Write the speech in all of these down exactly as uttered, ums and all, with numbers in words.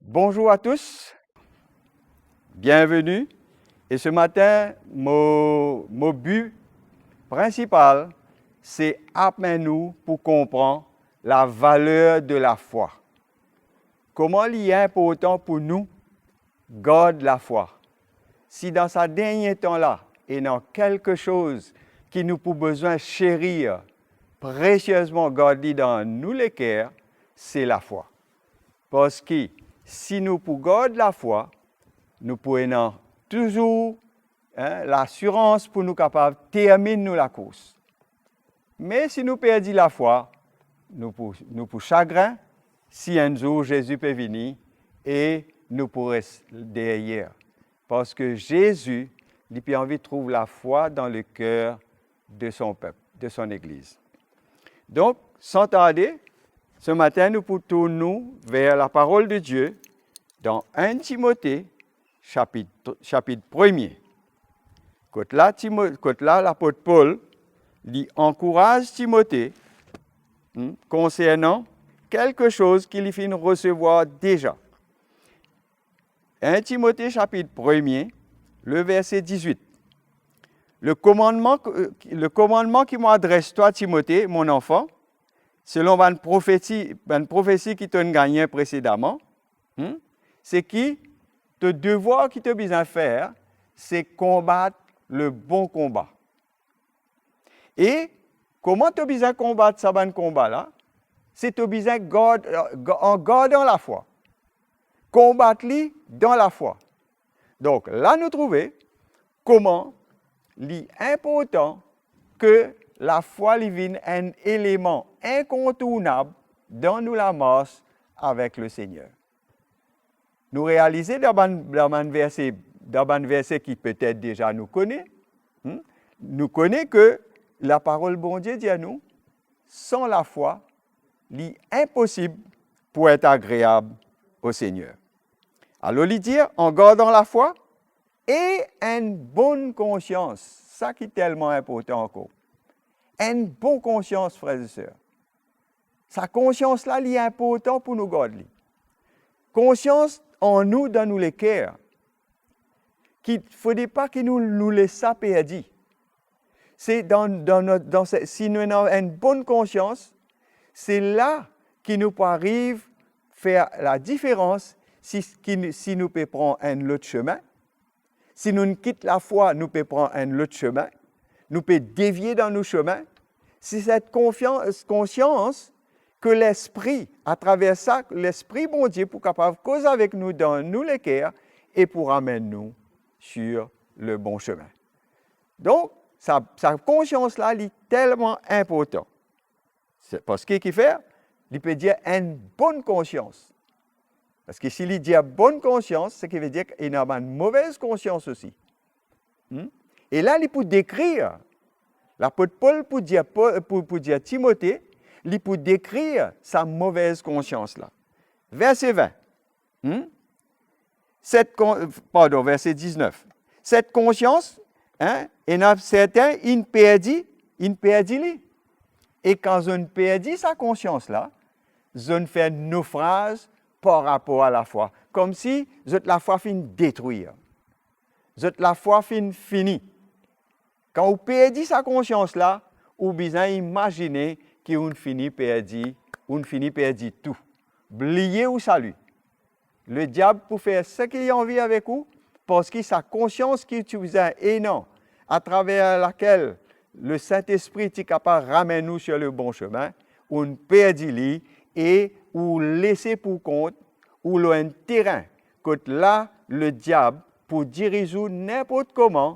Bonjour à tous, bienvenue. Et ce matin, mon, mon but principal, c'est amener nous pour comprendre la valeur de la foi. Kouma li inportan pou nou gard lafwa. Si dan sa dernie tan la, ena kelke soz ki nou pou bizin serir presiezman, gard li dan nou leker, se lafwa. Parski si nou pou gard lafwa, nou pou ena touzour, hein, lasirans pou nou kapav terminn nou lakours. Me si nou perdi lafwa, nou pou, nou pou sagrin si enn zour Zezi pe vini e nou pou res deryer. Parski Zezi, li pe anvi trouv lafwa dan leker de son pep, de son legliz. Donk, san tarde, se matin nou pou tourn nou ver laparol de Die dan enn Timote, sapit, sapit premie. Kot la, Timo-, kot la, lapot Pol, li ankouraz Timote, hmm, konsernan kelke soz ki li finn resevwar deza. Enn Timote, sapit premie, le verse dizwit. Le komannman, le komannman ki mo adres twa, Timote, mon anfan, selon bann profeti, bann profesi ki to'nn gagne presedaman, hmm, se ki to devwar ki to bizin fer, se konbat le bon konba. E kouma to bizin konbat sa bann konba la? Se to bizin gard, an gardan lafwa. Konbat li dan lafwa. Donk, la nou trouve kouma li inportan ke lafwa li vinn enn eleman inkontournab dan nou lamars avek Lesegner. Nou realize dan bann, dan bann verse, dan bann verse ki petet deza nou kone, hmm? Nou kone ke laparol Bondie dir nou, san lafwa, li inposib pou et agreab o Segner. Alor li dir, an gardan lafwa e enn bonn konsians, sa ki telman inportan ankor. Enn bon konsians, frer e ser. Sa konsians la, li inportan pou nou gard li. Konsians an nou, dan nou leker, ki fode pa ki nou, nou les sa perdi. Se dan, dan not, dan se, si nou ena enn bonn konsians, se la ki nou pou ariv fer ladiferans si, ki, si nou pe pran enn lot sime, si nou kit lafwa, nou pe pran enn lot sime, nou pe devie dan nou sime, se set konfian-, konsians ke Lespri, atraver sa, Lespri Bondie pou kapav koz avek nou dan nou leker e pou ramenn nou sir le bon sime. Donk, sa, sa konsians la, li telman inportan. Se parski kifer? Li pe dir enn bonn konsians. Parski si li dir bonn konsians, se ki ve dir ki ena bann movez konsians osi. Hmm? E la, li pou dekrir, lapot Pol pou dir Po-, pou, pou dir Timote, li pou dekrir sa movez konsians la. Verse vin. Hmm? Set kon-, pardon, verse diznef. Set konsians, hein, ena sertin inn perdi, inn perdi li. E kan zot inn perdi sa konsians la, zot inn fer nofraz par rapor a lafwa, koumsi zot lafwa finn detrir. Zot lafwa finn fini. Kan ou perdi sa konsians la, ou bizin imazine ki ou'nn fini perdi, ou'nn fini perdi tou. Bliye ou sali. Lediab pou fer seki li anvi avek ou, parski sa konsians ki ti bizin ena, atraver lakel Lesintespri ti kapav ramenn ou sir le bon sime, ou'nn perdi li e ou lese pou kont ou lor enn terin kot la lediab pou diriz ou ninport kouma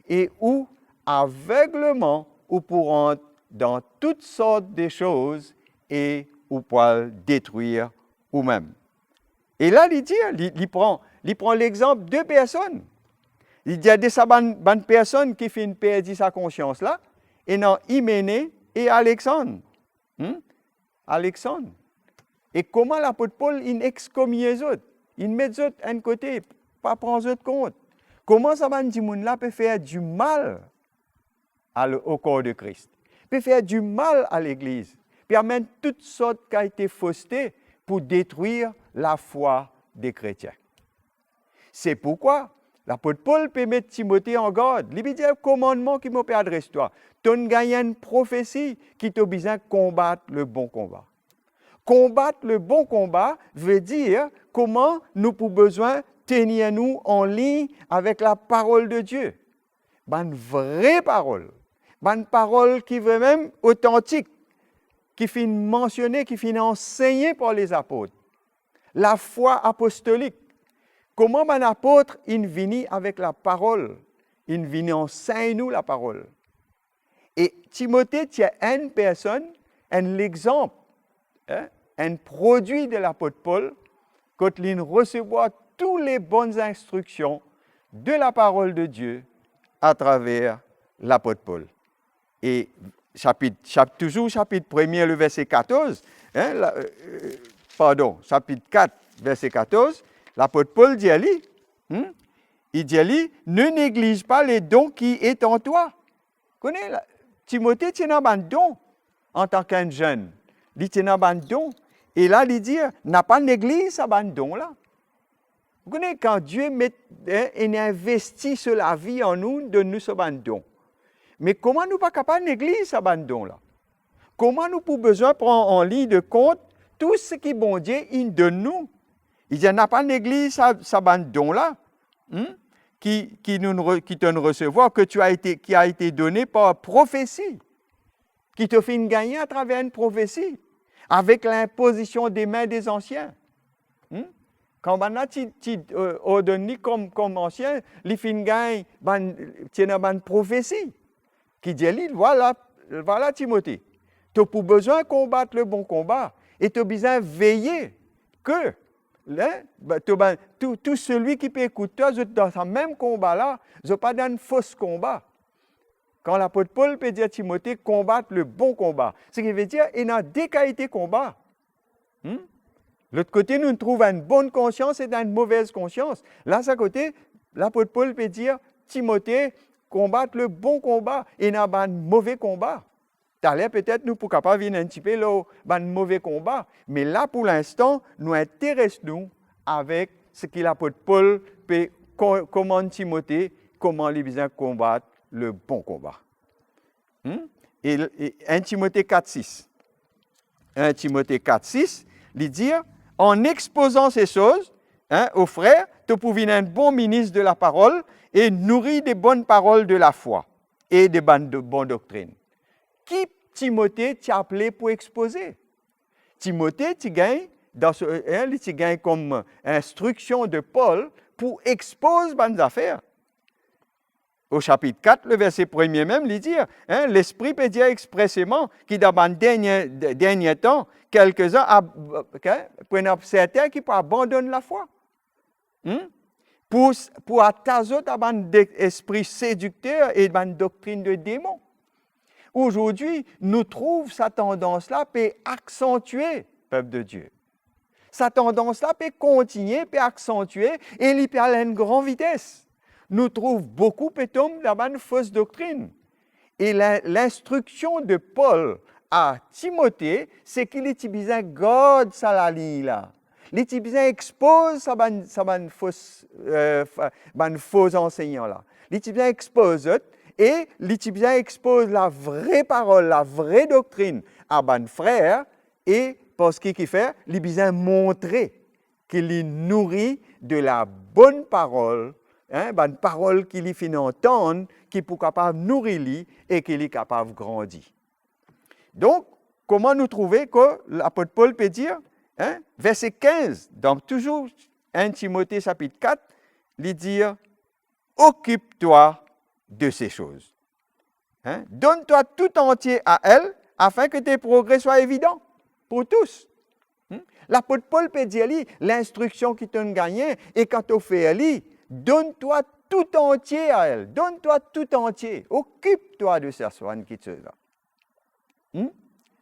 e ou avegleman ou pou rant dan tout sort de soz e ou pou al detrir oumem. E la, li dir, li, li pran, li pran lexanp de personn. Li dir de sa bann, bann personn ki finn perdi sa konsians la, ena Imene e Alexann. Hmm? Alexann. E kouma lapot Pol inn exkomie zot, inn met zot enn kote, pa pran zot kont. Kouma sa bann dimoun la pe fer dimal al, au corps de Christ, pe fer dimal a legliz, pe amenn tout sort kalite foste pou detrir lafwa de kretien. Se pourkwa lapot Pol pe met Timote an gard. Li pe dir, komannman ki mo pe adres twa, to'nn gagn enn profesi ki to bizin konbat le bon konba. Konbat le bon konba ve dir kouma nou pou bizin tenir nou an lign avek laparol de Die. Bann vre parol, bann parol ki vremem otantik, ki finn mansione, ki finn ansegne par lezapot. Lafwa apostolik. Kouma bann apot inn vini avek laparol, inn vini ansegn nou laparol. E Timote ti enn personn, enn lexanp, hein, enn prodwi de lapot Pol, kot linn resevwar tou le bonn instriksion de laparol de Die atraver lapot Pol. E sapit, sap-, touzour sapit premie, le verse katorz, hein, la, euh, pardon, sapit kat, verse katorz, lapot Pol dir li, hmm, li dir li, ne negliz pa le don ki est en toi. Kone la, Timote ti ena bann don antan ki enn zenn. Li ti ena bann don. E la, li dir, napa negliz sa bann don la. Ou kone, kan Die met, hein, inn investi so lavi an nou, donn nou so bann don. Me kouma nou pa kapav negliz sa bann don la? Kouma nou pou bizin pran an lign de kont tou seki Bondie inn donn nou? Li dir, napa negliz sa, sa bann don la, hmm, ki, ki nou re-, ki to'nn resevwar, que tu as été, qui a été donné par prophétie, ki to finn gagne atraver enn profesi, avek linpozision de min de zansien. Hmm? Kan bann la ti, ti, euh, ordonn li kom, kom ansien, li finn gagn bann, ti ena bann profesi ki dir li, vwala, vwala Timote, to pou bizin konbat le bon konba e to bizin veye ke, hein, ba, to bann, tou, tou selwi ki pe ekout twa, zot dan sa mem konba la, zot pa dan fos konba. Kan lapot Pol pe dir Timote, konbat le bon konba, seki ve dir, ena de kalite konba. Hmm? Lot kote, nou trouv enn bonn konsians e enn movez konsians. La, sa kote, lapot Pol pe dir Timote, konbat le bon konba, ena bann move konba. Taler, petet, nou pou kapav vinn enn tipe lor bann move konba. Me la, pou linstan, nou interes nou avek seki lapot Pol pe ko-, komann Timote, kouma li bizin konbat le bon konba. Hmm? E, e enn Timote kat sis. Enn Timote kat sis, li dir, an expozan se soz, hein, o frer, to pou vinn enn bon minis de laparol e nouri de bonn parol de lafwa e de bann do-, bon doktrinn. Ki Timote ti apele pou expoze? Timote ti gagn, dan so, hein, li ti gagn kom instriksion de Pol pou expoz bann zafer. O sapit kat, le verse premie mem, li dir, hein, Lespri pe dir expreseman ki dan bann dernie, de-, dernie tan, kelkezin a, ke, pou ena sertin ki pou abandonn lafwa. Hmm? Pou, pou atas zot a bann de-, espri sedikter e bann doktrinn de demon. Azordi, nou trouv sa tandans la pe aksantie, pep de Die. Sa tandans la pe kontinie, pe aksantie e li pe al enn gran vites. Nou trouv boukou pe tom dan bann fos doktrinn. E lin-, linstriksion de Pol a Timote, seki li ti bizin gard sa laliny la. Li ti bizin expoz sa bann, sa bann fos, euh, fa-, bann fo ansegnan la. Li ti bizin expoz zot e li ti bizin expoz lavre parol, lavre doktrinn a bann frer, e parski kifer? Li bizin montre ki li nouri de labonn parol, hein, bann parol ki li finn antann, ki pou kapav nouri li e ki li kapav grandi. Donk, kouma nou trouve ke lapot Pol pe dir, hein, verse kinz, donk touzour enn Timote sapit kat, li dir, okip twa de se soz. Hein? Donn twa tou antie a el, afin ke tes progrès soient évidents pour tous. Hmm? Lapot Pol pe dir li, linstriksion ki to'nn gagne, e kan to fer li, donn twa tou antie a el, donn twa tou antie, okip twa de sa, sa bann kiksoz la. Hmm?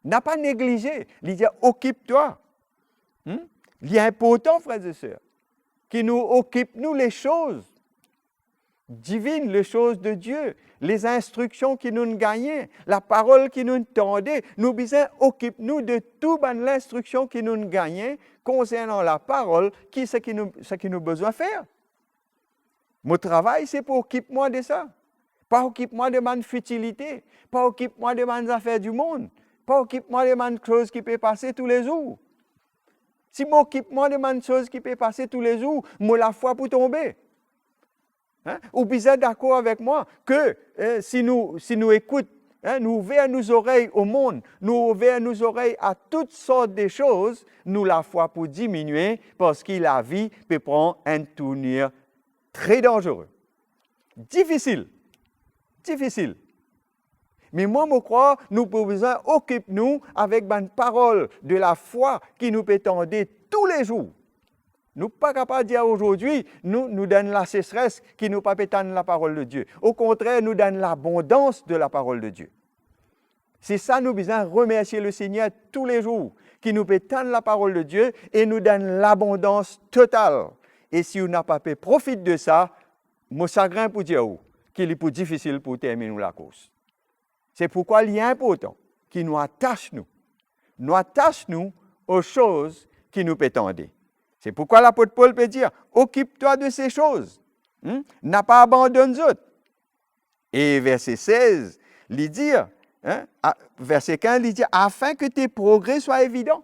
Napa neglize, li dir okip twa. Hmm? Li inportan, frer e ser, ki nou okip nou lesoz divin, lesoz de Die, lezinstriksion ki nou'nn gagne, laparol ki nou'nn tande, nou bizin okip nou de tou bann linstriksion ki nou'nn gagne konsernan laparol, ki seki nou, seki nou bizin fer. Mo travay se pou okip mwa de sa. Pa okip mwa de bann fitilite, pa okip mwa de bann zafer dimond, pa okip mwa de bann koz ki pe pase toulezour. Si mo okip mwa de bann koz ki pe pase toulezour, mo lafwa pou tonbe. Hein? Ou bizin dakor avek mwa ke, eh, si nou, si nou ekout, hein, nou ouver nou zorey o mond, nou ouver nou zorey a tout sort de koz, nou lafwa pou diminie, parski lavi pe pran enn tournir tre danzere. Difisil. Difisil. Me mwa, mo krwar nou pou bizin okip nou avek bann parol de lafwa ki nou pe tande toulezour. Nou pa kapav dir azordi, nou, nou dan lasesres, ki nou pa pe tann laparol de Die. Okontrer, nou dan labondans de laparol de Die. Se sa nou bizin remersie Lesegner toulezour, ki nou pe tann laparol de Die e nou dan labondans total. E si ou napa pe profit de sa, mo sagrin pou dir ou ki li pou difisil pou terminn ou lakours. Se pourkwa li inportan ki nou atas nou. Nou atas nou o koz ki nou pe tande. Se pourkwa lapot Pol pe dir, "Occupe-toi de ces choses." Hmm? Napa abandonn zot. E verse sez, li dir, hein, a, verse kinz, li dir, "Afin que tes progrès soient évidents."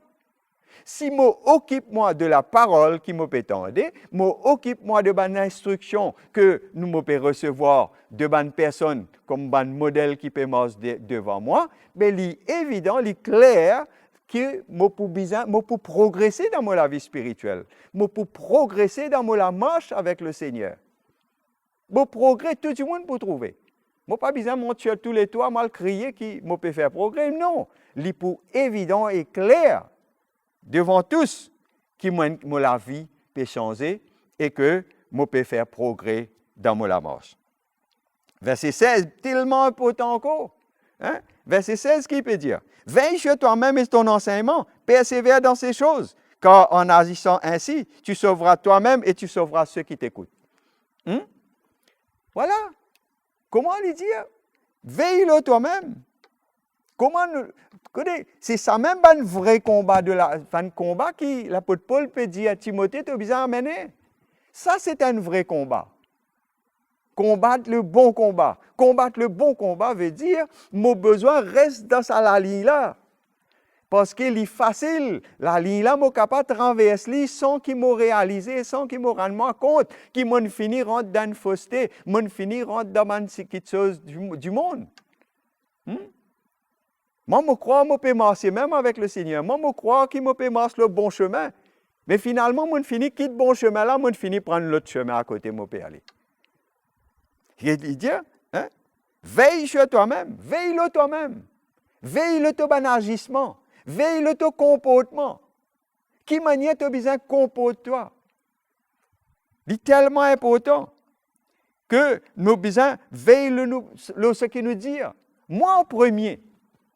Si mo okip mwa de laparol ki mo pe tande, mo okip mwa de bann instriksion ke nou, mo pe resevwar de bann personn kom bann model ki pe mars de, devan mwa, be li evidan, li kler ki mo pou bizin, mo pou progrese dan mo lavi spiritiel, mo pou progrese dan mo lamars avek Lesegner. Mo progre, tou dimoun pou trouve. Mo pa bizin mont sir touletrwa, mo al kriye ki mo pe fer progre. Non, li pou evidan e kler devan tous ki mo, mo lavi pe sanze e ke mo pe fer progre dan mo lamars. Verse sez, telman inportan ankor. Hein? Verse sez ki pe dir, "Veille sur toi-même et ton enseignement, persévère dans ces choses, car en agissant ainsi, tu sauveras toi-même et tu sauveras ceux qui t'écoutent." Hmm? Vwala. Kouma li dir, "Vey lor twamem." Kouma nou, kote, se sa mem bann vre konba de la, bann konba ki lapot Pol pe dir Timote to bizin amene. Sa se enn vre konba. Konbat le bon konba. Konbat le bon konba ve dir, mo bizin res dan sa laliny la. Parski li fasil, laliny la mo kapav travers li san ki mo realize, san ki mo rann mwa kont ki mo'nn fini rant dan enn foste, mo'nn fini rant dan bann si-, kiksoz di, dimond. Hmm? Mwa, mo krwar mo pe marse mem avek Lesegner. Mwa, mo krwar ki mo pe mars lor bon sime. Me finalman, mo'nn fini kit bon sime la, mo'nn fini pran lot sime akote mo pe ale. Li dir, hein? Vey sur twamem, vey lor twamem. Vey lor to bann azisman, vey lor to konportman. Ki manier to bizin konport twa? Li telman inportan ke nou bizin vey lor nou, lor seki nou dir. Mwa an premie,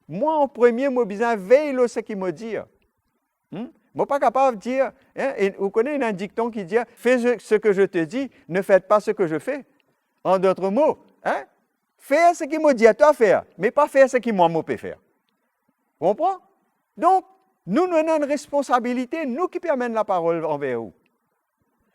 mwa an premie, mo bizin vey lor seki mo dir. Hmm? Mo pa kapav dir, hein, e ou kone, ena enn dikton ki dir, "Fais ce, ce que je te dis, ne fais pas ce que je fais." En d'autres mots, hein, fer seki mo dir twa fer, me pa fer seki mwa mo pe fer. Konpran? Donk, nou, nou ena enn responsabilite, nou ki pe amenn laparol anver ou.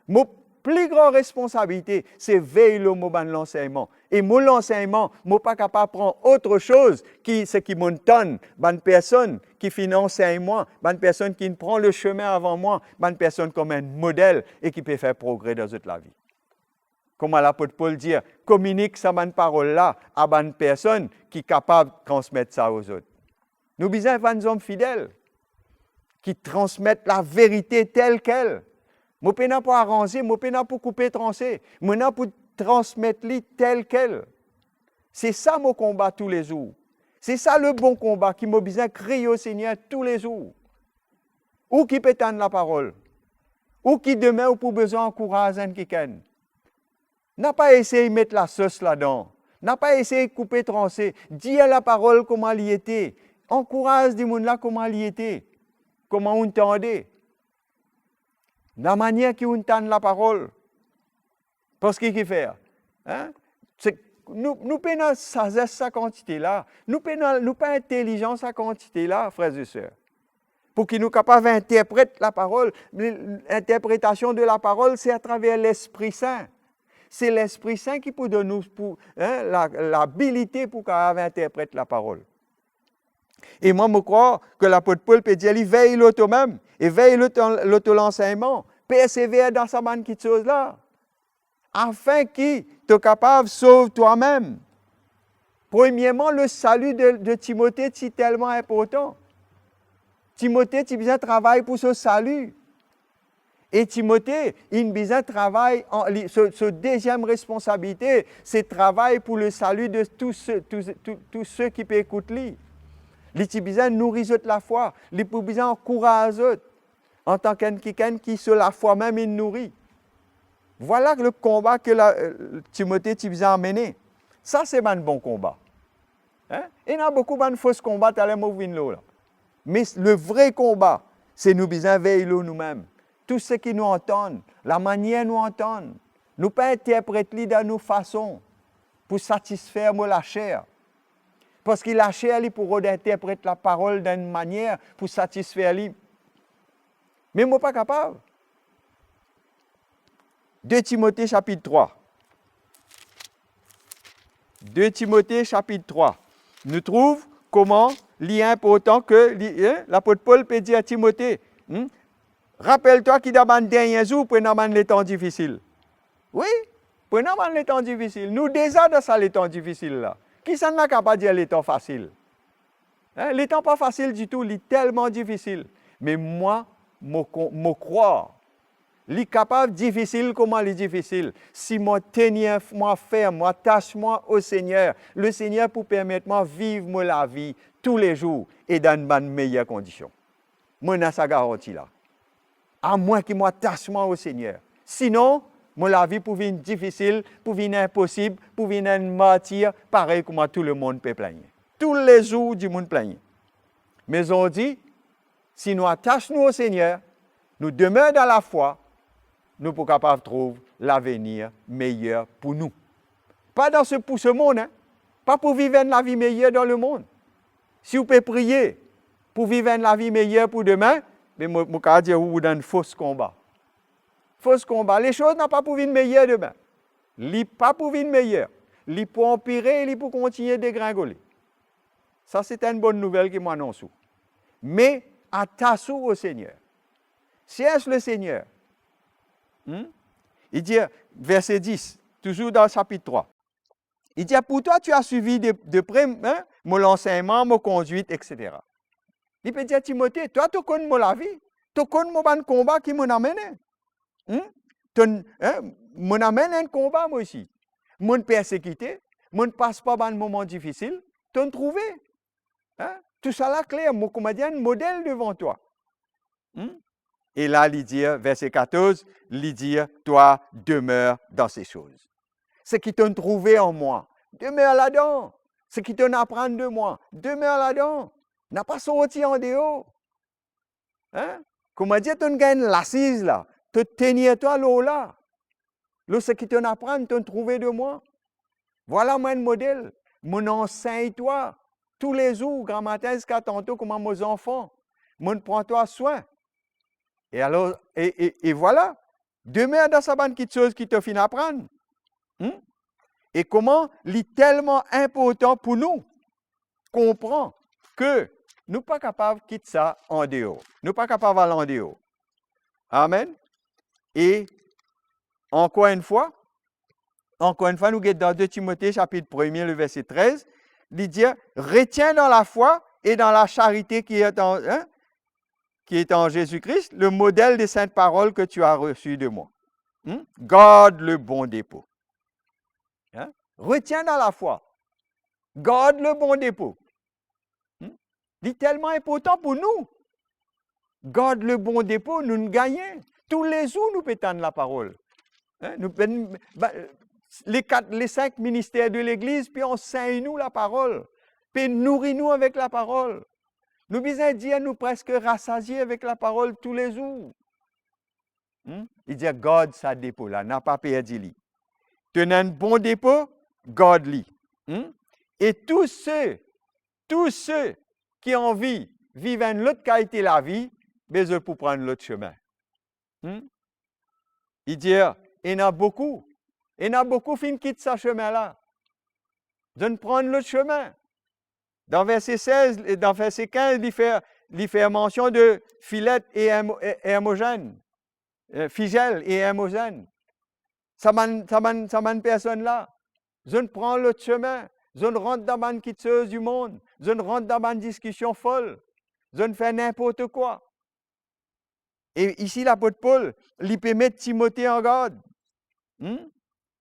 Mo pli gran responsabilite, se vey lor mo bann lansegnman. E mo lansegnman, mo pa kapav pran otre soz ki seki mo'nn tann bann personn ki finn ansegn mwa, bann personn ki finn pran lesime avan mwa, bann personn kom enn model e ki pe fer progre dan zot lavi. Kouma lapot Pol dir, kominik sa bann parol la a bann personn ki kapav transmet sa lor zot. Nou bizin bann zom fidel ki transmet laverite tel kel. Mo pena pou aranze, mo pena pou koupe transe, mo ena pou transmet li tel kel. Se sa mo konba toulezour. Se sa le bon konba ki mo bizin kriye o Segner toulezour. Ou ki pe tann laparol, ou ki demin ou pou bizin ankouraz enn kikenn, napa esey met lasos ladan, napa esey koupe transe, dir laparol kouma li ete, ankouraz dimoun la kouma li ete, kouma ou'nn tande, lamanier ki ou'nn tann laparol. Parski kifer? Hein? Se, nou, nou pena sazes sa kantite la, nou pena, nou pa intelizan sa kantite la, frer e ser. Pou ki nou kapav interpret laparol. Li-, interpretasion de laparol, se atraver Lespri Sin. Se Lespri Sin ki pou donn nou pou, hein, la, labilite pou kapav interpret laparol. E mwa, mo krwar ke lapot Pol pe dir li, vey lor tomem, e vey lor to, lor to lansegnman, persever dan sa bann kiksoz la, afin ki to kapav sov twamem. Premierman, le sali de, de Timote ti telman inportan. Timote ti bizin travay pou so sali. E Timote, inn bizin travay an, li, so, so deziem responsabilite, se travay pou le sali de tou se, tou, tou, tou se ki pe ekout li. Li ti bizin nouri zot lafwa, li pou bizin ankouraz zot, antan ki enn kikenn ki so lafwa mem inn nouri. Vwala le konba ke la, eh, Timote ti bizin amene. Sa se bann bon konba. Hein? Ena boukou bann fos konba, taler mo vinn lor la. Me le vre konba, se nou bizin vey lor noumem. Tou seki nou antann, lamanier nou antann, nou pa interpret li dan nou fason pou satisfer mo laser. Parski laser li pou rod interpret laparol dan enn manier pou satisfer li. Me mo pa kapav. De Timote sapit trwa. De Timote sapit trwa. Nou trouv kouma li inportan ke li, hein, lapot Pol pe dir Timote, hmm, rapel twa ki dan bann dernie zour pou ena bann letan difisil. Wi, pou ena bann letan difisil. Nou deza dan sa letan difisil la. Kisannla kapav dir letan fasil? Hein, letan pa fasil ditou, li telman difisil. Me mwa, mo kon-, mo krwar, li kapav difisil kouma li difisil, si mo tenir mwa ferm, mo atas mwa o Segner, Lesegner pou permet mwa viv mo lavi toulezour e dan bann meyer kondision. Mo ena sa garanti la. Amwin ki mo atas mwa o Segner. Sinon, mo lavi pou vinn difisil, pou vinn inposib, pou vinn enn martir, parey kouma tou lemonn pe pligne. Toulezour dimoun pligne. Me zordi, si nou atas nou o Segner, nou demer dan lafwa, nou pou kapav trouv lavenir meyer pou nou. Pa dan se, pou se mond, hein. Pa pou viv enn lavi meyer dan lemonn. Si ou pe priye pou viv enn lavi meyer pou demin, me mo, mo kapav dir ou, ou dan enn fos konba. Fos konba. Lesoz napa pou vinn meyer demin. Li pa pou vinn meyer. Li pou anpire e li pou kontigne degringole. Sa se enn bonn nouvel ki mo anons ou. Me atas ou o Segner. Sers Lesegner. Hmm? Li dir, verse dis, touzour dan sapit trwa. Li dir, pour toi, tu as suivi de, de près, hein, mon enseignement, mon conduite, et cetera. Li pe dir Timote, twa, to konn mo lavi, to konn mo bann konba ki mo'nn amene. Hmm? To, hein, mo'nn amenn enn konba, mo osi. Mo'nn persekite, mo'nn pas par bann moman difisil, to'nn trouve. Hein? Tousala kler, mo kouma dir enn model devan twa. Hmm? E la, li dir, verse katorz, li dir, twa, demer dan se soz. Seki to'nn trouve an mwa, demer ladan. Seki to'nn aprann de mwa, demer ladan. Napa sorti andeor. Hein? Kouma dir, to'nn gagn lasiz la, to tenir twa lor la. Lor seki to'nn aprann, to'nn trouve de mwa. Vwala mwa enn model. Mo'nn ansegn twa toulezour, gramatin ziska tanto, kouma mo zanfan. Mo'nn pran twa swin. E alor, e, e, e vwala, demer dan sa bann kiksoz ki to finn aprann. Hmm? E kouma li telman inportan pou nou konpran ke nou pa kapav kit sa andeor. Nou pa kapav al andeor. Amen. E ankor enn fwa, ankor enn fwa, nou get dan de Timote sapit premie, le verse trez, li dir, retiens dans la foi et dans la charité qui est en, hein, qui est en Jésus-Christ, le modèle des saintes paroles que tu as reçues de moi. Hmm? Garde le bon dépôt. Hein? Retiens dans la foi. Garde le bon dépôt. Hmm? Li telman inportan pou nou. Garde le bon dépôt, nounn gagne. Toulezour nou pe tann laparol. Hein? Nou pe, ba, le kat, le sink minister de legliz pe ansegn nou laparol, pe nouri nou avek laparol. Nou bizin dir nou preske rasazie avek laparol toulezour. Hmm? Li dir, gard sa depo la, napa perdi li. To ena enn bon depo, gard li. Hmm? E tou se, tou se ki anvi viv enn lot kalite lavi, be zot pou pran lot sime. Hmm? Li dir, ena boukou, ena boukou finn kit sa sime la. Zot pran lot sime. Dan verse sez, dan verse kinz, li fer, li fer mansion de Filet e Hermo-, e Hermozenn, eh, Fizel e Hermozenn. Sa bann, sa bann, sa bann personn la, zot pran lot sime, zot rant dan bann kiksoz dimond, zot rant dan bann diskision fol, zot fer ninport kwa. E isi lapot Pol, li pe met Timote an gard. Hmm?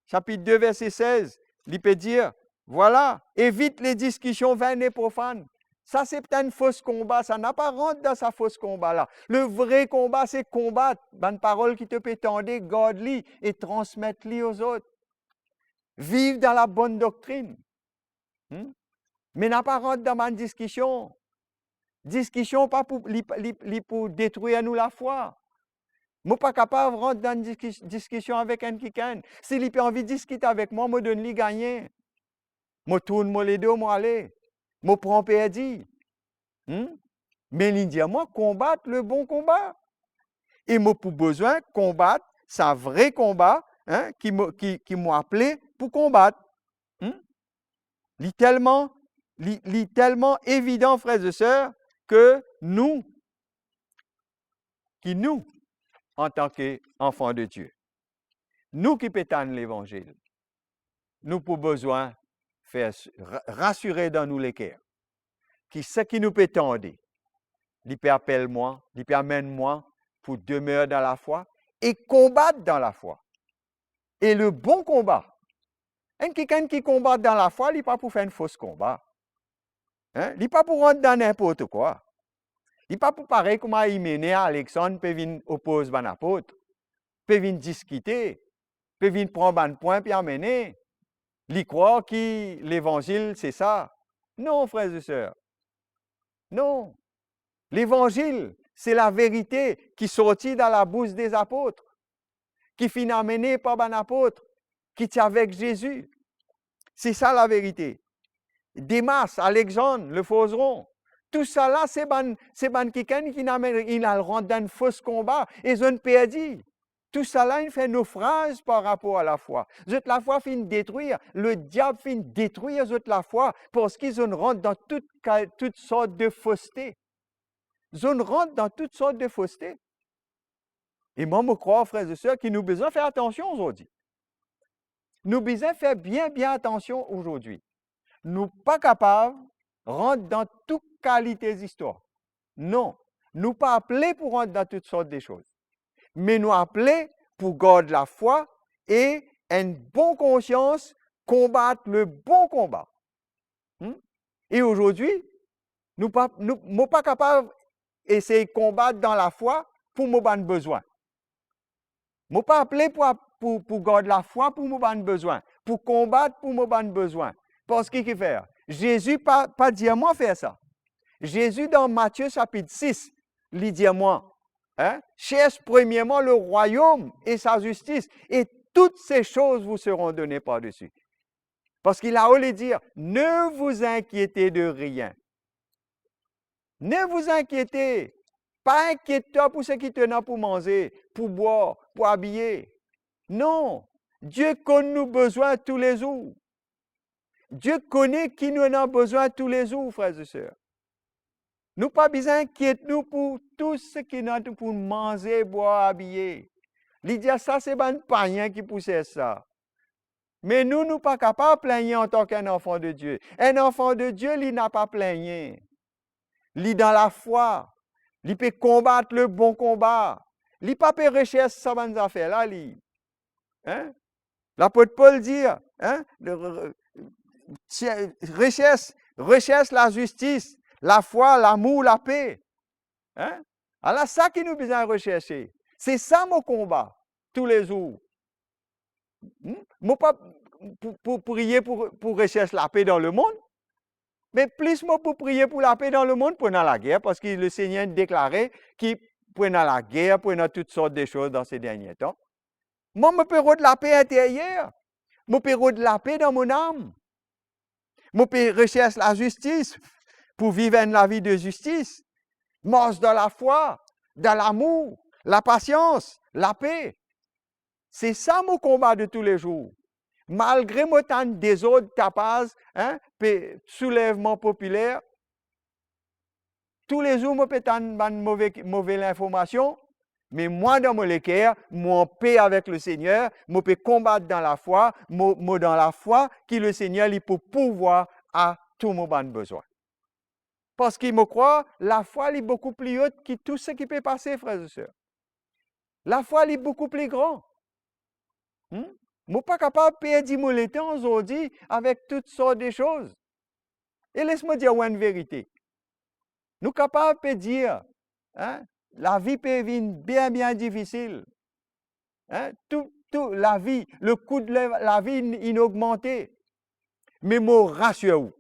Sapit de, verse sez, li pe dir, vwala, evit le diskision vin e profann. Sa se enn fos konba, sa, napa rant dan sa fos konba la. Le vre konba, se konbat bann parol ki to pe tande, gard li e transmet li lezot. Viv dan labonn doktrinn. Hmm? Me napa rant dan bann diskision. Diskision pa pou, li, li, li pou detrir nou lafwa. Mo pa kapav rant dan diski-, diskision avek enn kikenn. Si li pe anvi diskit avek mwa, mo donn li gagne. Mo tourn mo ledo, mo ale. Mo pran perdi. Hmm? Me li dir mwa, konbat le bon konba. E mo pou bizin konbat sa vre konba, hein, ki mo, ki, ki mo apele pou konbat. Hmm? Li telman, li, li telman evidan, frer e ser, ke nou, ki nou, antan ki anfan de Die, nou ki pe tann levanzil, nou pou bizin fer s-, ra-, rasire dan nou leker ki seki nou pe tande, li pe apel mwa, li pe amenn mwa pou demer dan lafwa e konbat dan lafwa. E le bon konba. Enn kikenn ki konbat dan lafwa, li pa pou fer enn fos konba. Hein? Li pa pou rant dan ninport kwa. Li pa pou parey kouma Imene, Alexandre pe vinn opoz bann apot, pe vinn diskite, pe vinn pran bann pwin pe amene. Li krwar ki levanzil se sa. Non, frer e ser. Non. Levanzil, se laverite ki sorti dan labous de apot, ki finn amene par bann apot ki ti avek Zezi. Se sa laverite. Demas, Alexandre, le forzeron, tousala se bann, se bann kikenn ki inn amenn, inn al rant dan enn fos konba e zot inn perdi. Tousala inn fer nofraz par rapor a lafwa. Zot lafwa finn detrir, lediab finn detrir zot lafwa, parski zot inn rant dan tout ka-, tout sort de foste. Zot inn rant dan tout sort de foste. E mwa, mo krwar, frer e ser, ki nou bizin fer atansion azordi. Nou bizin fer bien, bien atansion azordi. Nou pa kapav rant dan tou kalite zistwar. Non, nou pa apele pou rant dan tout sort de soz. Me nou apele pou gard lafwa e enn bon konsians, konbat le bon konba. Hmm? E azordi, nou pa, nou, mo pa kapav esey konbat dan lafwa pou mo bann bizin. Mo pa apele pou ap-, pou, pou gard lafwa pou mo bann bizin, pou konbat pou mo bann bizin. Parski kifer? Zezi pa, pa dir mwa fer sa. Zezi dan Matie sapit sis, li dir mwa, hein, "Cherchez premièrement le royaume et sa justice, et toutes ces choses vous seront données par-dessus." Parski lao li dir, "Ne vous inquiétez de rien." Ne vous inquiétez, pa inkiet twa pou seki to ena pou manze, pou bwar, pou abiye. Non, Die konn nou bizin toulezour. Die kone ki nou ena bizin toulezour, frer e ser. Nou pa bizin inkiet nou pou tou seki nou ena pou manze, bwar, abiye. Li dir sa se bann payin ki pou servi sa. Me nou, nou pa kapav plingne antan ki enn anfan de Die. Enn anfan de Die, li napa plingne. Li dan lafwa. Li pe konbat le bon konba. Li pa pe resers sa bann zafer la, li. Hein? Lapot Pol dir, hein, le, re-, re-, ti-, resers, resers lazistis, lafwa, lamour, lape. Hein? Ala sa ki nou bizin reserse. Se sa mo konba toulezour. Hmm? Mo pa pou, pou priye pou, pou resers lape dan lemond, me plis mo pou priye pou lape dan lemond, pou ena lager, parski Lesegner deklare ki pou ena lager, pou ena tout sort de soz dan se dernie tan. Mwa, mo pe rod lape interyer. Mo pe rod lape dan mo nam. Mo pe resers lazistis pou viv enn lavi de zistis. Mars dan lafwa, dan lamour, lapasians, lape. Se sa mo konba de toulezour. Malgre mo tann dezord, tapaz, hein, pe, soulevman popiler, toulezour mo pe tann bann move, move linformasion, me mwa dan mo leker, mo anpe avek Lesegner, mo pe konbat dan lafwa, mo, mo dan lafwa ki Lesegner li pou pourvwar a tou mo bann bezwin. Parski mo krwar, lafwa li boukou pli ot ki tou seki pe pase, frer e ser. Lafwa li boukou pli gran. Hmm? Mo pa kapav perdi mo letan zordi avek tout sort de soz. E les mo dir ou enn verite. Nou kapav pe dir, hein, lavi pe vinn bien, bien difisil. Hein? Tou, tou lavi, lekou de la, lavi inn, inn ogmante. Me mo rasir ou,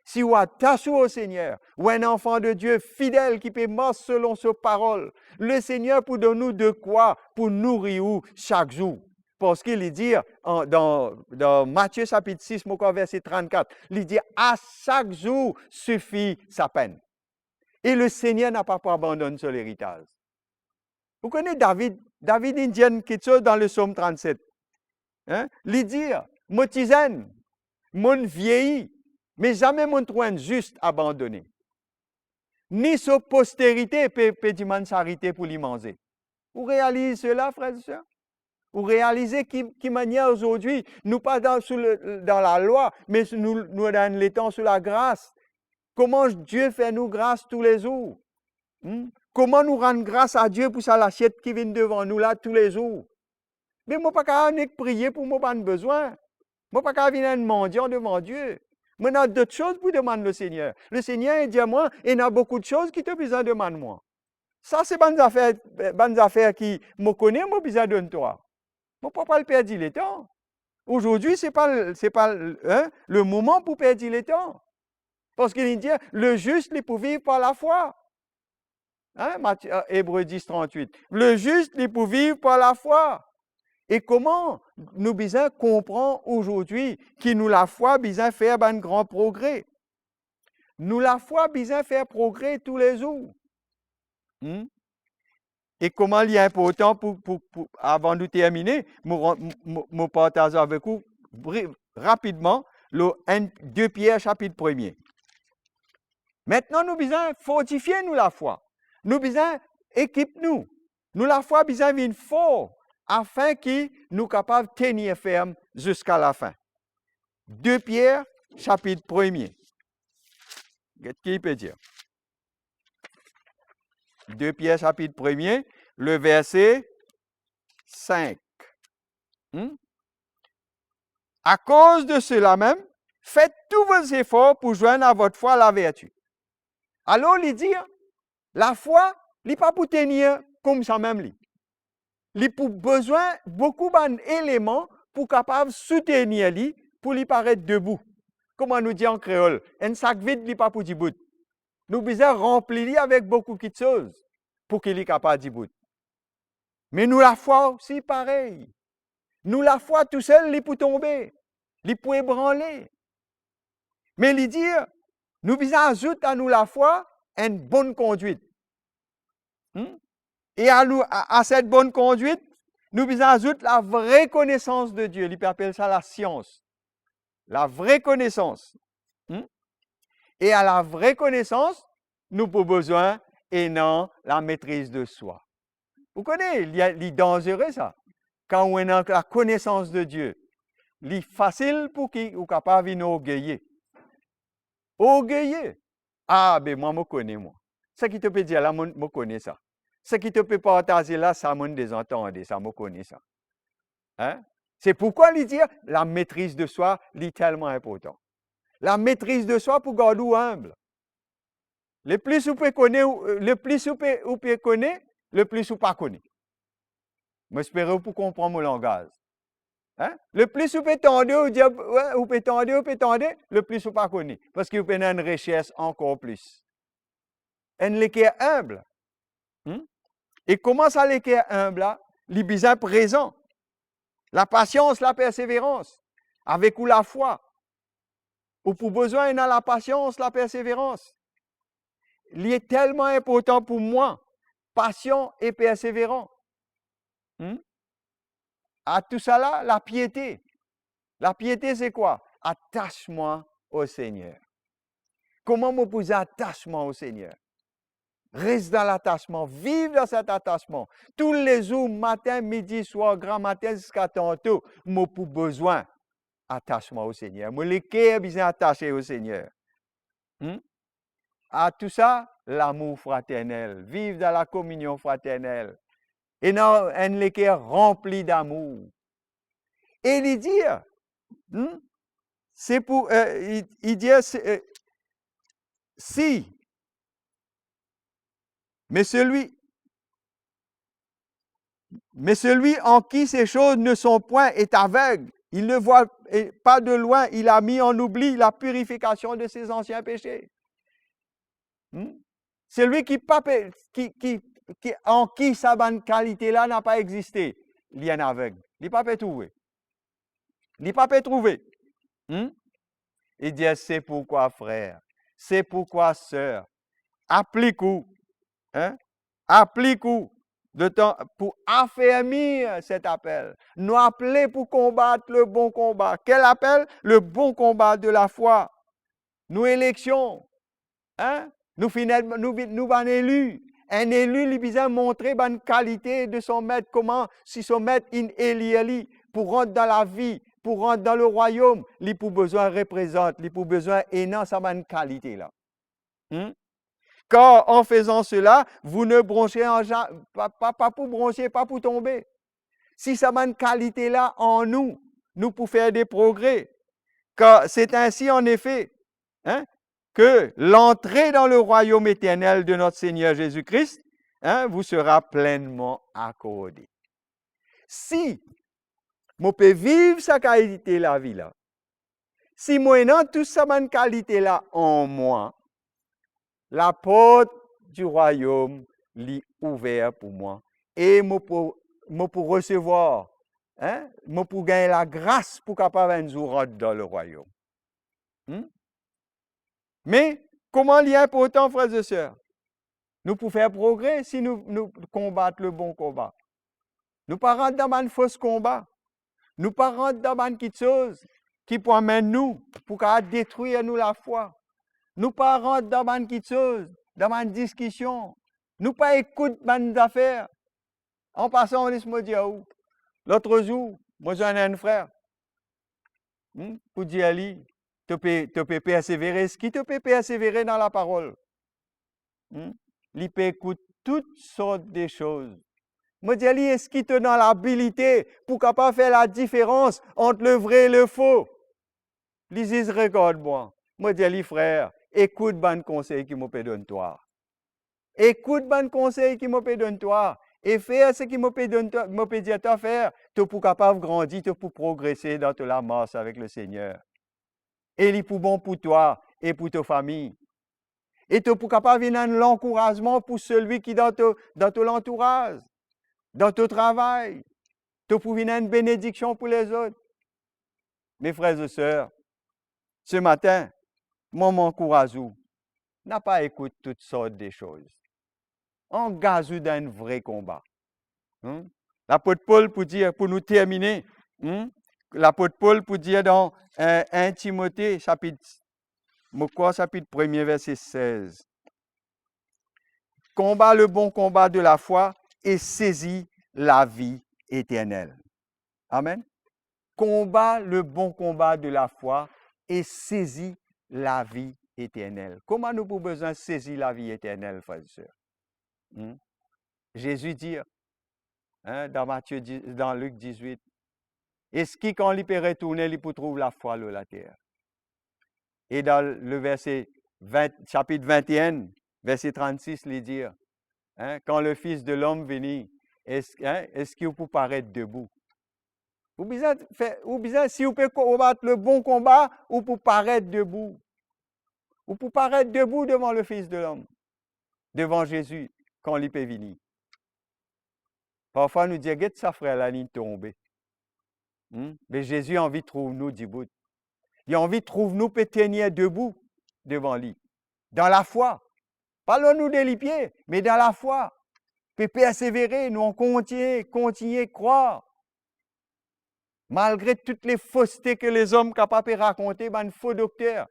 si ou atas ou o Segner, ou enn anfan de Die fidel ki pe mars selon so parol, Lesegner pou donn ou dekwa pou nouri ou sak zour. Parski li dir an, dan, dan Matie sapit sis, mo krwar verse trannkat, li dir, "A sak zour sifi sa penn." E Lesegner napa pou abandonn so leritaz. Ou kone David, David inn dir enn kiksoz dan le Psom trannset. Hein? Li dir, "Mo ti zenn, mo'nn viei, me zame mo'nn trouv enn zis abandone. Ni so posterite pe, pe dimann sarite pou li manze." Ou realiz sela, frer e ser? Ou realize ki, ki manier zordi, nou pa dan, sou le, dan lalwa, me nou, nou dan enn letan sou lagras. Kouma Die fer nou gras toulezour. Hmm? Kouma nou rann gras a Die pou sa lasiet ki vinn devan nou la toulezour. Me mo pa kapav nek priye pou mo bann bezwin. Mo pa kapav vinn enn mandian devan Die. Mo ena dot soz pou demann Lesegner. Lesegner dir mwa, "Ena boukou de soz ki to bizin demann mwa. Sa se bann zafer, bann zafer ki mo kone mo bizin donn twa." Mo pa pou al perdi letan. Zordi, se pa, se pa, hein, le moman pou perdi letan. Parski li dir, "Le zis, li pou viv par lafwa." Hein, Mat-, euh, Ebre dis trannwit. "Le zis, li pou viv par lafwa." E kouma nou bizin konpran zordi ki nou lafwa bizin fer bann gran progre? Nou lafwa bizin fer progre toulezour. Hmm? E kouma li inportan pou, pou, pou, avan nou termine, mo ran-, mo, mo partaz avek ou bri-, rapidman lor enn, de Pier sapit premie. Aster nou bizin fortifie nou lafwa. Nou bizin ekip nou. Nou lafwa bizin vinn for afin ki nou kapav tenir ferm ziska lafin. De Pier sapit premie. Get ki li pe dir. De Pier sapit premie, le verse sink. Hmm? "Akoz de sela mem, fet tou vo zefor pou zwenn a vot fwa laverti." Alor li dir, lafwa, li pa pou tenir koumsa mem li. Li pou bizin boukou bann eleman pou kapav soutenir li, pou li pa ret debou. Kouma nou dir an kreol, enn sak vid, li pa pou dibout. Nou bizin ranpli li avek boukou kiksoz pou ki li kapav dibout. Me nou lafwa osi parey. Nou lafwa tousel, li pou tonbe, li pou ebranle. Me li dir, nou bizin azout a nou lafwa enn bonn kondwit. Hmm? E a nou, a, a set bonn kondwit, nou bizin azout lavre konesans de Die. Li pe apel sa lasians. Lavre konesans. Hmm? E a lavre konesans, nou pou bizin ena lametriz de swa. Ou kone, li, li danzere sa. Kan ou ena lakonesans de Die, li fasil pou ki ou kapav vinn orgeye. Orgeye. Ah, be mwa, mo kone mwa. Seki to pe dir la, mo, mo kone sa. Seki to pe partaze la, sa mo'nn deza tande sa, mo kone sa. Hein? Se poukwa li dir, lametriz de swa, li telman inportan. Lametriz de swa pou gard ou inb. Le plis ou pe kone, ou, le plis ou pe, ou pe kone, le plis ou pa kone. Mo espere ou pou konpran mo langaz. Hein? Le plis ou pe tande, ou dir, we, ou pe tande, ou pe tande, le plis ou pa kone. Parski ou pena enn resers ankor plis. Enn leker inb. Hmm? E kouma sa leker inb la, li bizin prezan. Lapasians, laperseverans, avek ou lafwa. Ou pou bizin ena lapasians, laperseverans. li telman inportan pou mwa, pasion e perseveran. Hmm? A tousala, lapiete. Lapiete, se kwa? Atas mwa o Segner. Kouma mo pou atas mwa o Segner? Res dan latasman, viv dan set atasman. Toulezour, matin, midi, swar, gramatin ziska tanto, mo pou bizin atas mwa o Segner. Mo leker bizin atase o Segner. Hmm? A tousala, lamour fraternel, viv dan lakominion fraternel, ena enn leker ranpli damour. E li dir, hmm, se pou, eh, li, li dir, se, eh, si, mais celui, mais celui en qui ces choses ne sont point est aveugle. Il ne voit, eh, pas de loin, il a mis en oubli la purification de ses anciens péchés. Hmm? Selwi ki pa pe, ki, ki, ki, an ki sa bann kalite la napa existe, li enn aveg. Li pa pe trouve. Li pa pe trouve. Hmm? Li dir, "C'est pourquoi, frer, c'est pourquoi, ser, aplik ou, hein? Aplik ou, letan pou afermir set apel. Nou apele pou konbat le bon konba." Kel apel? Le bon konba de lafwa. Nou eleksion, hein? Nou finn, nou, nou bann eli. Enn eli, li bizin montre bann kalite de son met, kouma si son met inn elir li pou rant dan lavi, pou rant dan lerwayom, li pou bizin reprezant, li pou bizin ena sa bann kalite la. Hmm? Car en faisant cela, vous ne bronchez en ja-, pa, pa, pa pou bronse, pa pou tonbe. Si sa bann kalite la an nou, nou pou fer de progre. Car c'est ainsi en effet, hein, que l'entrée dans le royaume éternel de notre Seigneur Jésus-Christ, hein, vous sera pleinement accordée. Si mo pe viv sa kalite lavi la, si mo ena tou sa bann kalite la an mwa, laport di rwayom li ouver pou mwa, e mo pou, mo pou resevwar, hein, mo pou gagn lagras pou kapav enn zour rant dan lerwayom. Hmm? Me kouma li inportan, frer e ser, nou pou fer progre si nou, nou konbat le bon konba. Nou pa rant dan bann fos konba. Nou pa rant dan bann kiksoz ki pou amenn nou, pou kapav detrir nou lafwa. Nou pa rant dan bann kiksoz, dan bann diskision. Nou pa ekout bann zafer. An pasan, les mo dir ou, lot zour, mo zwenn enn frer, hmm, pou dir li, to pe, to pe persevere, eski to pe persevere dan laparol? Hmm? Li pe ekout tou sort de soz. Mo dir li, eski to ena labilite pou kapav fer ladiferans ant le vre e le fo? Li zis regard mwa. Mo dir li, frer, ekout bann konsey ki mo pe donn twa. Ekout bann konsey ki mo pe donn twa e fer seki mo pe donn twa, mo pe dir twa fer, to pou kapav grandi, to pou progrese dan to lamars avek Lesegner. E li pou bon pou twa e pou to fami. E to pou kapav vinn enn lankourazman pou selwi ki dan to, dan to lantouraz, dan to travay. To pou vinn enn benediksion pou lezot. Me frer e ser, se matin, mo, mo ankouraz ou, napa ekout tou sort de soz. Angaz ou dan enn vre konba. Hmm? Lapot Pol pou dir, pou nou termine, hmm? Lapot Pol pou dir dan, eh, enn Timote, sapit, mo krwar sapit premie, verse sez, "Konba le bon konba de lafwa e sezi lavi eternel." Amen. Konba le bon konba de lafwa e sezi lavi eternel. Kouma nou pou bizin sezi lavi eternel, frer e ser? Hmm? Zezi dir, hein, dan Matie di-, dan Lik dizwit, eski kan li pe retourne, li pou trouv lafwa lor later? E dan le verse vin, sapit vinte-enn, verse trannsis, li dir, hein, "Kan le Fils de l'Homme vini, es-, hein, eski ou pou paret debou?" Ou bizin fer, ou bizin, si ou pe konbat le bon konba, ou pou paret debou. Ou pou paret debou devan le Fils de l'Homme, devan Zezi, kan li pe vini. Parfwa nou dir, "Get sa frer la, li tonbe." Hmm? Me Zezi anvi trouv nou dibout. Li anvi trouv nou pe tenir debou devan li, dan lafwa. Pa lor nou de lipie, me dan lafwa. Pe persevere, nou an kontigne, kontigne krwar. Malgre tou le foste ke lezom kapav pe rakonte, bann fo dokter,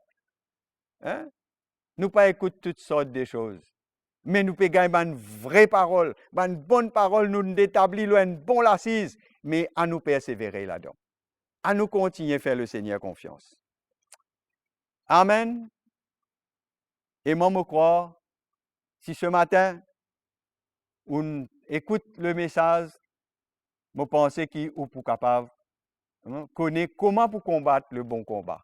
hein? Nou pa ekout tou sort de soz. Me nou pe gagn bann vre parol, bann bonn parol nou etabli lor enn bon lasiz, me anou persevere ladan. Anou kontigne fer Lesegner konfians. Amen. E mwa, mo krwar, si se matin ou ekout le mesaz, mo panse ki ou pou kapav, hmm, kone kouma pou konbat le bon konba.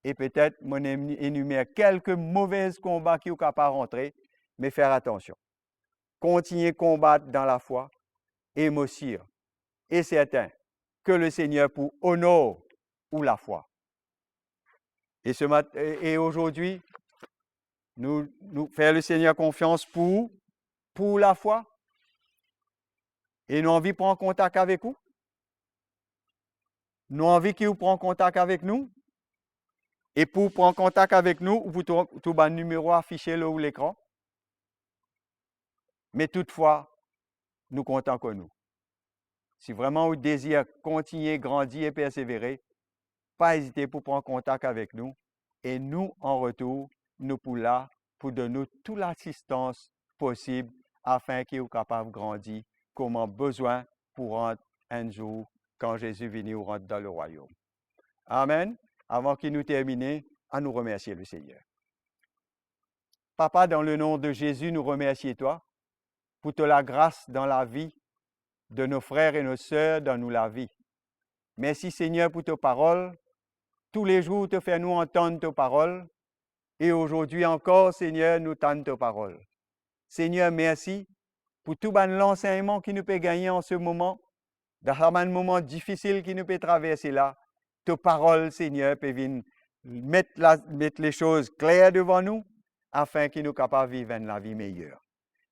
E petet mo eni-, enimer kelke move konba ki ou kapav rantre, me fer atansion. Kontigne konbat dan lafwa e mo sir e sertin ke Lesegner pou onor ou lafwa. E se mat-, e, e azordi, nou, nou fer Lesegner konfians pou, pou lafwa. E nou anvi pran kontak avek ou. Nou anvi ki ou pran kontak avek nou. E pou pran kontak avek nou, ou pou trouv, trouv bann nimero afise lor lekran. Me toutfwa, nou kontan kot nou. Si vreman ou dezir kontigne grandi e persevere, pa ezite pou pran kontak avek nou, e nou, an retour, nou pou la pou donn nou tou lasistans posib, afin ki ou kapav grandi kouma ou bizin pou rant enn zour, kan Zezi vini, ou rant dan lerwayom. Amen. Avan ki nou termine, anou remersie Lesegner. Papa, dan le nom de Zezi, nou remersie twa pou to lagras dan lavi de nos frer e nos ser dan nou lavi. Mersi, Segner, pou to parol. Toulezour, to fer nou antann to parol. E azordi ankor, Segner, nou tann to parol. Segner, mersi pou tou bann lansegnman ki nou pe gagne an se moman, dan sa bann moman difisil ki nou pe traverse la. To parol, Segner, pe vinn met la, met lesoz kler devan nou, afin ki nou kapav viv enn lavi meyer.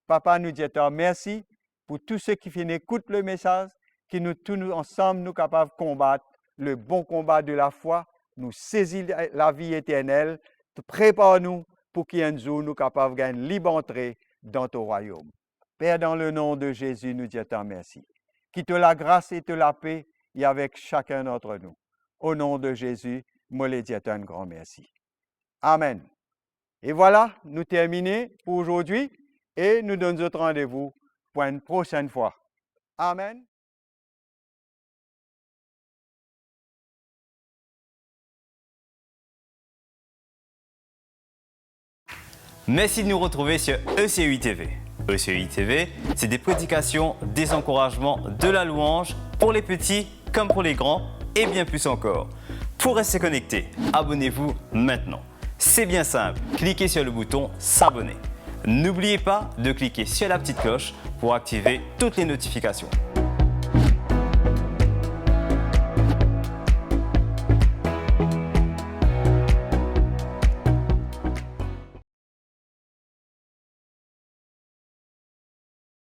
Papa, nou dir twa mersi pou tou seki finn ekout le mesaz, ki nou tou nou ansam nou kapav konbat le bon konba de lafwa, nou sezi la-, lavi eternel, to prepar nou pou ki enn zour nou kapav gagn lib antre dan to rwayom. Per, dan le nom de Zezi, nou dir twa mersi. Ki to lagras e to lape i avek sakenn dant nou. O nom de Zezi, mo le dir twa enn gran mersi. Amen. E vwala, nou termine pou azordi e nou donn zot randevou pou enn prosenn fwa. Amen. Mersi de nous retrouver sur E C U I T V. E C U I T V, c'est des prédications, des encouragements, de la louange pour les petits comme pour les grands et bien plus encore. Pour rester connecté, abonnez-vous maintenant. C'est bien simple, cliquez sur le bouton s'abonner. N'oubliez pas de cliquer sur la petite cloche pour activer toutes les notifications.